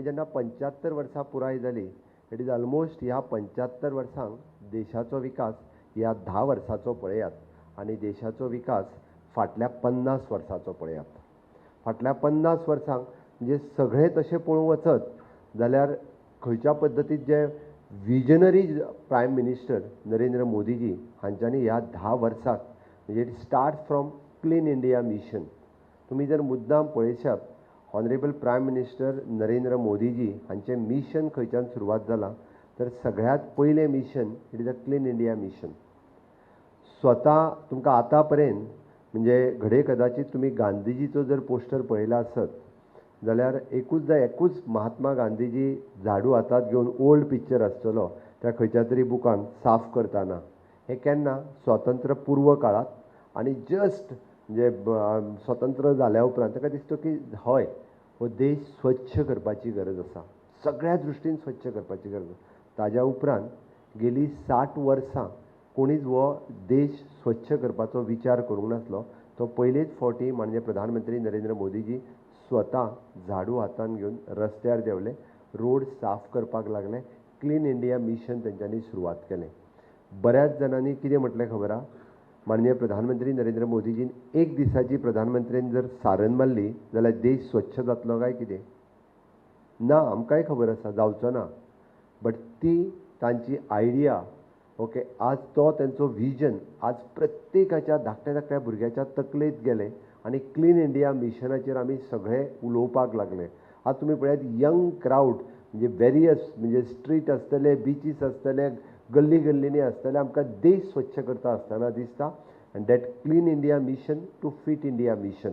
आनी जेन्ना 75 वर्सां पुराय जाली, it is almost ह्या 75 वर्सांक देशाचो विकास ह्या 10 वर्साचो पळयात आनी देशाचो विकास फाटल्या 50 वर्साचो पळयात. फाटल्या 50 वर्सांक म्हणजे सगळें तशें पळोवंक वचत जाल्यार खंयच्या पद्दतीन जे विजनरी प्रायम मिनिस्टर नरेंद्र मोदीजी हांच्यांनी ह्या 10 वर्साक म्हणजे it start from clean India mission. तुमी जर मुद्दाम पळयशात, ऑनरेबल प्रायम मिनिस्टर नरेंद्र मोदीजी हांचें मिशन खंयच्यान सुरवात जालां तर सगळ्यांत पयलें mission it is a clean India mission. स्वता तुमकां आतां पर्यंत म्हणजे घडये कदाचीत तुमी गांधीजीचो जर पोस्टर पळयला आसत जाल्यार एकूचदा एकूच महात्मा गांधीजी झाडू हातांत घेवन ओल्ड पिक्चर आसतलो त्या खंयच्या तरी बुकान साफ करतना. हें केन्ना स्वातंत्र्य पूर्व काळांत आनी जस्ट म्हणजे स्वतंत्र जाल्या उपरांत ताका दिसता की हय, हो देश स्वच्छ करपाची गरज आसा, सगळ्या दृश्टीन स्वच्छ करपाची गरज आसा. ताज्या उपरांत गेली 60 वर्सां कोणीच हो देश स्वच्छ करपाचो विचार करूंक नासलो. तो पयलेच फावटी माननीय प्रधानमंत्री नरेंद्र मोदीजी स्वता झाडू हातान घेवन रस्त्यार देंवले, रोड साफ करपाक लागले, क्लीन इंडिया मिशन तेंच्यांनी सुरवात केलें. बऱ्याच जाणांनी कितें म्हटलें खबर आहा, माननीय प्रधानमंत्री नरेंद्र मोदीजीन एक दिसाची प्रधानमंत्र्यान जर सारन मारली जाल्यार देश स्वच्छ जातलो काय कितें? ना, आमकांय खबर आसा जावचो ना. बट ती तांची आयडिया, ओके, आज तो तेंचो विजन आज प्रत्येकाच्या धाकट्या धाकट्या भुरग्याच्या तकलेंत गेलें आनी क्लीन इंडिया मिशनाचेर आमी सगळे उलोवपाक लागले. आज तुमी पळयात यंग क्रावड म्हणजे वेरियस म्हणजे स्ट्रीट आसतले, बिचीस आसतले, गल्ली गल्लींनी आसतले, आमकां देश स्वच्छ करता आसतना दिसता. And that clean India mission to fit India mission.